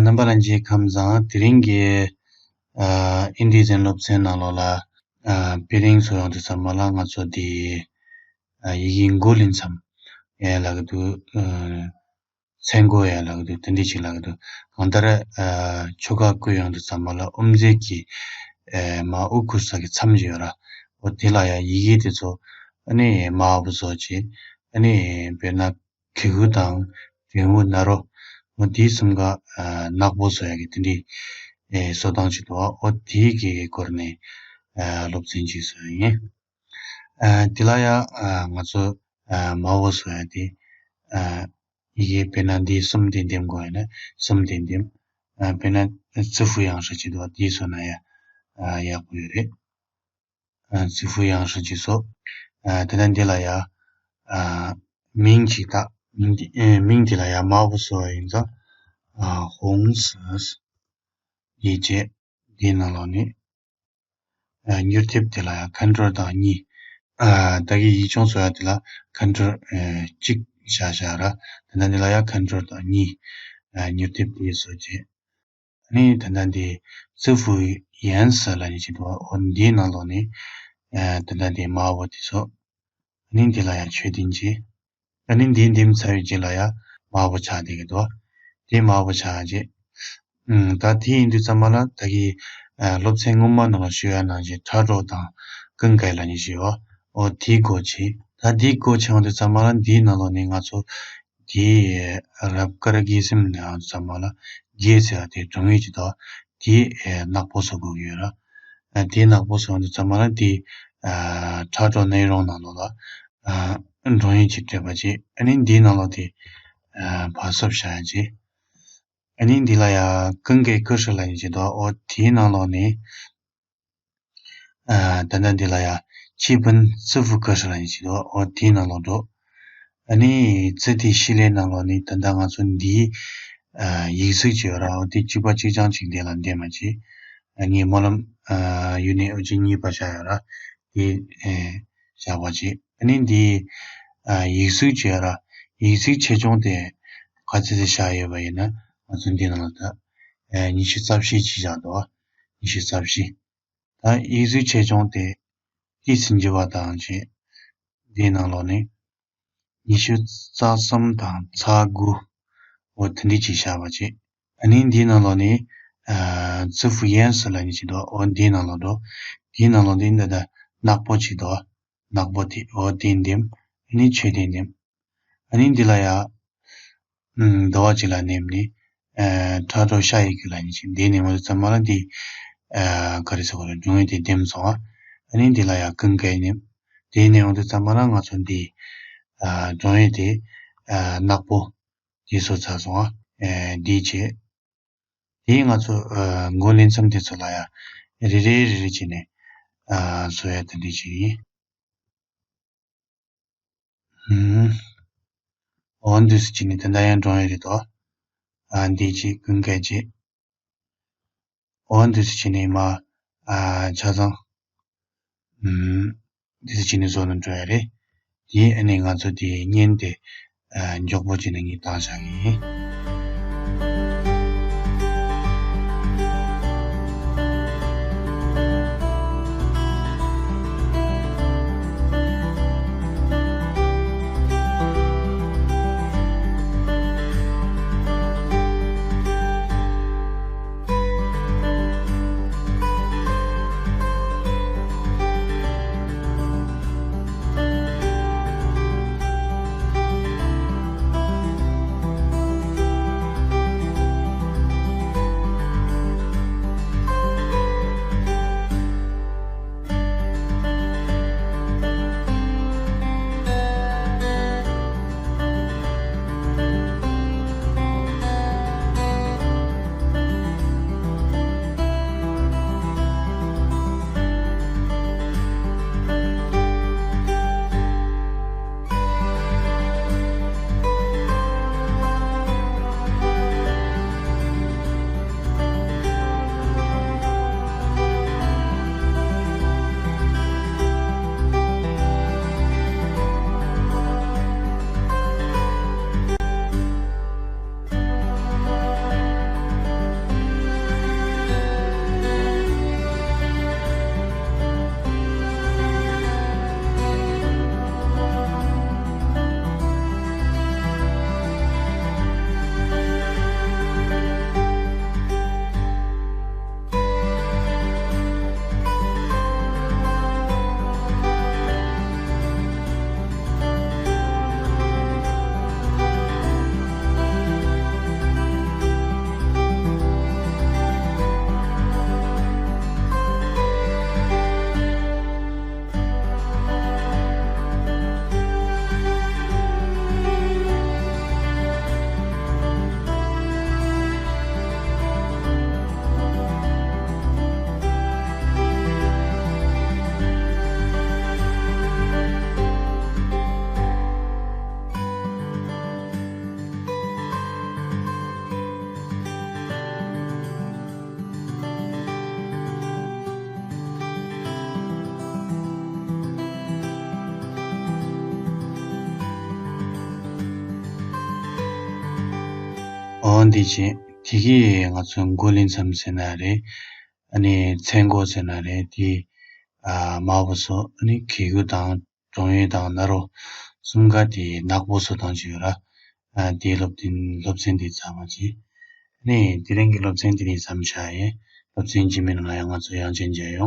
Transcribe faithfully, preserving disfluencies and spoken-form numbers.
རྣམ་པ་ལྷན་རྒྱས་ཁམས་བཟང་། དེ་རིང་གི་ཨ་ཨིན་ཌི་ཛན་སློབ་ཚན་ནང་ལོགས་ལ་ཨ་དཔེ་རིང་སོགས་ཡོང་དུས་ཙམ་པ་ལ་ང་ཚོ་འདི་ཨ་ཡི་གེ་མགོ་ལེན་མཚམས་ཡ་ལབ་ཀྱི་འདུག་ཨ་མཚན་མགོ་ཡ་ལབ་ཀྱི་འདུག་དེ་འདྲ་ཞིག་ལབ་ཀྱི་འདུག་གང་ལྟར་ཨ་ཆོ་ག་བཀོད་ཡོང་དུས་ཙམ་པ་ལ་དབུ་མཛད་ཀྱི་ཨ་མར་དབུ་བསྐུར་ས་གི་མཚམས་ཅིག་ཡོད་ར། འོ་དེ་ལ་ཡ་ཡི་གེ་དེ་ཚོ་ཨ་ནི་དམར་པོ་བཟོ་བྱས། ཨ་ནི་དཔེར་ན་གི་གུ་དང་དྲིལ་བུ་ན་རོ། འོ་དེ་གསུམ་ཀ་ཨ་ནག་པོ་བཟོ་ཡ་གི་དེ་འདྲའི་ཨེ་བཟོ་སྟངས་ཅིག་འདུག་འོ་དེ་གི་སྐོར་ནས་ཨ་སློབ་ཚན་ཅིག་བཟོ་ཡ་ཡིན། ཨ་དེ་ལ་ཡ་ཨ་ང་ཚོ་ཨ་དམར་པོ་བཟོ་ཡ་དེ་ཨ་ཡི་གེ་དཔེར་ན་འདི་གསུམ་དེ་འདེམས་དགོས་ཡ་ན་གསུམ་དེ་འདེམས། ཨ་དཔེར་ན་ཙི་ཧྥུ་ཡང་ཧྲི་ཅིག་འདུག་དེ་བཟོ་ན་ཡ་ཨ་ཡག་པོ་ཡོད་རེད། ཨ་ཙི་ཧྥུ་ཡང་ཧྲི་ཅིག་བཟོ། ཨ་དེ་ནས་འདི་ལ་ཡ་ཨ་མིང་ཅིག་བཏགས། མིང་འདི་ཨེ་མིང་འདི་ལ་ཡ་དམར་པོ་བཟོ་བ་ཡིན་ཙང་ཨ་ཧོང་སི་ཡི་བྱས། འདིའི་ནང་ལོགས་ནས་ཨ་མྱུར་མཐེབ་དེ་ལ་ཡ་ཁོན་ཊོལ་དང་གཉིས། ཨ་ད་གི་ཡིག་ཆུང་བཟོ་ཡ་དེ་ལ་ཁོན་ཊོལ་ཨེ་གཅིག་བཞག་བཞག་ར། དེ་ནས་འདི་ལ་ཡ་ཁོན་ཊོལ་དང་གཉིས། ཨ་མྱུར་མཐེབ་དེ་བཟོ་བྱས། ཨ་ནི་ད་ལྟ་འདི་ཙི་ཧྥུ་ཡན་སི་ལབ་མཁན་ཅིག་འདུག་འོ་འདིའི་ནང་ལོགས་ནས་ཨ་ད་ལྟ་འདི་དམར་པོ་དེ་ཚོ། ཨ་ནི་འདི་ལ་ཡང་མཆོད་རྟེན་ཅིག་ཨ་ནི་འདི་འདེམས་ཚར་བའི་རྗེས་ལ་ཡང་དམར་པོ་ཆགས་བསྡད་ཀྱི་འདུག་དེ་དམར་པོ་ཆགས་རྗེས། ཨུམ་ད་དེ་ཡིན་དུས་ཙམ་པ་ལ་ད་གི་ཨ་སློབ་ཚན་སྔོན་མ་ནང་ལ་ཞུ་ཡ་ནང་བཞིན་ཁྲ་གྲོགས་དང་ཀུན་དགའ་ལབ་མཁན་ཅིག་ཡོད། འོ་དེའི་སྒོ་ཕྱེ། ད་དེའི་སྒོ་ཕྱེ་ཡོང་དུས་ཙམ་པ་ལ་འདིའི་ནང་ལོགས་ནས་ང་ཚོ་དེའི་རབ་དཀར་དགེ་སེམས་ནང་ཙམ་པ་ལ་དགེ་ཟེར་བ་དེ་སྒྲུང་ཡིག་ཅིག་དང་དེའི་ནག་པོ་བཟོ་དགོས་ཀྱི་ཡོད་ར། དེའི་ནག་པོ་བཟོ་དུས་ཙམ་པ་ལ་དེ་ཁྲ་གྲོགས་ནེ་རོང་ནང་ལོགས་ལ་སྒྲུང་ཡིག་ཅིག་སྤྲད་པ་བྱས། ཨ་ནི་འདིའི་ནང་ལོགས་དེ་བར་སོབ་བཞག་ཡ་བྱས། ཨ་ནི་འདི་ལ་ཡ་ཀུན་དགའ་ཀུ་ཧྲི་ལབ་མཁན་ཅིག་འདུག་འོ་དེའི་ནང་ལོགས་ནས། ཨ་ད་ལྟ་འདི་ལ་ཡ་ཆི་ཕུན་ཙི་ཧྥུ་ཀུ་ཧྲི་ལབ་མཁན་ཅིག་འདུག་འོ་དེའི་ནང་ལོགས་འགྲོ། ཨ་ནི་ཙི་ཏི་ཤི་ལའི་ནང་ལོགས་ནས་ད་ལྟ་ང་ཚོ་འདིའི་ཨ་ཡིག་གཟུགས་ཅིག་ཡོད་ར། འོ་དེ་གཅིག་པ་གཅིག་རྐྱང་གཅིག་འདི་ལ་འདེམས་པ་བྱས། ཨ་ངས་སྨོན་ལམ་ཨ་ཡུལ་ནས་ཨོ་ཅི་གཉིས་པ་བཞག་ཡོད་ར། དེ་ཨེ་བཞག་པ་བྱས། ཨ་ནི་འདི་ཨ་ཡིག་གཟུགས་ཅིག་ཡོད་ར། ཡིག་གཟུགས་ཆེ་ཆུང་དེ་ག་ཚོད་ཅིག་བཞག་ཡོད་པ་ཡིན་ན་ང་ཚོ་འདི་ནང་ལ་ད་ཨེ་ཉི་ཤུ་རྩ་བཞི་ཅིག་བཞག་འདུག་ཉི་ཤུ་རྩ་བཞི། ད་ཡིག་གཟུགས་ཆེ་ཆུང་དེ་ཏི་སུན་ཇི་བ་དང་བཅས་འདིའི་ནང་ལོགས་ནས་ཉི་ཤུ་རྩ་གསུམ་དང་ཚེག་དགུ། འོ་དེ་འདྲ་ཅིག་བཞག་པ་བྱས། ཨ་ནི་འདིའི་ནང་ལོགས་ནས་ཨ་ཙི་ཧྥུ་ཡན་སི་ལབ་མཁན་ཅིག་འདུག་འོ་འདིའི་ནང་ལོགས་འགྲོ། འདིའི་ནང་ལོགས་འདི་འདི་ད་ནག་པོ་ཅིག་འདུག་ནག་པོ་དེ་འོ་དེ་འདེམས། ཨ་ནི་མཆོད་རྟེན་འདེམས། ཨ་ནི་འདི་ལ་ཡ། ཨམ་ཟླ་བ་གཅིག་ལ་ནེམ་ནི། ཨ་ཁྲ་གྲོགས་ཤ་ཡི་གུ་ལ་ནི་ཅིག་འདི་ནེམ་འོང་དུས་ཙམ་པ་ལ་འདི། ཨ་ག་རེ་ཟེར་དགོས་རེད། སྒྲུང་ཡིག་དེ་འདེམས་སོང་ཨ། ཨ་ནི་འདི་ལ་ཡ་ཀུན་དགའ་ནེམ། འདི་ནེམ་འོང་དུས་ཙམ་པ་ལ་ང་ཚོ་འདི། ཨ་སྒྲུང་ཡིག་དེ། ཨ་ནག་པོ། འདི་བཟོ་ཚར་སོང་ཨ། ཨ་འདི་བྱས། དེ་ང་ཚོ་ཨ་མགོ་ལེན་མཚམས་དེ་ཚོ་ལ་ཡ། རེ་རེ་རེ་རེ་བྱས་ནས། ཨ་བཟོ་ཡ་དེ་འདྲ་ཅིག་ཡིན། ཨུམ། འོ་འདུག་སེ་བྱས་ནས་དེ་འདྲ་ཡང་སྒྲུང་ཡིག་རེད་དོ། ཨ་འདི་གཅིག་ཀུན་དགའ་གཅིག་འོ་འདུག་སེ་བྱས་ནས་མ། ཨ་ཆ་ཚང་། ཨུམ། འདུག་སེ་བྱས་ནས་བཟོ་ནས་འགྲོ་ཡ་རེད། དེ་ཨ་ནི་ང་ཚོ་དེ་བརྙན་དེ། ཨ་མགྱོགས་པོ་བྱས་ནས་ངས་བཏང་བཞག་གི་ཡིན། འོ་འདི་བྱས། དེ་གིས་ང་ཚོ་མགོ་ལེན་མཚམས་ཟེར་ན་རེད། ཨ་ནི་མཚན་མགོ་ཟེར་ན་རེད། དེ་ཨ་མ་བུ་སོགས། ཨ་ནི་གི་གུ་དང་གྲོང་ཡུལ་དང་ན་རོ་གསུམ་ཀ་དེ་ནག་པོ་སོགས་དང་བཅས་ཡོད་ར། ཨ་དེའི་སློབ་ཚན་སློབ་ཚན་དེ་ཚང་མ་བྱས། ཨ་ནི་དེ་རིང་གི་སློབ་ཚན་དེ་ནས་མཚམས་བཞག་ཡིན། སློབ་ཚན་རྗེས་མའི་ནང་ལ་ཡང་ང་ཚོ་ཡང་ཅིག་མཇལ་ཡོང་།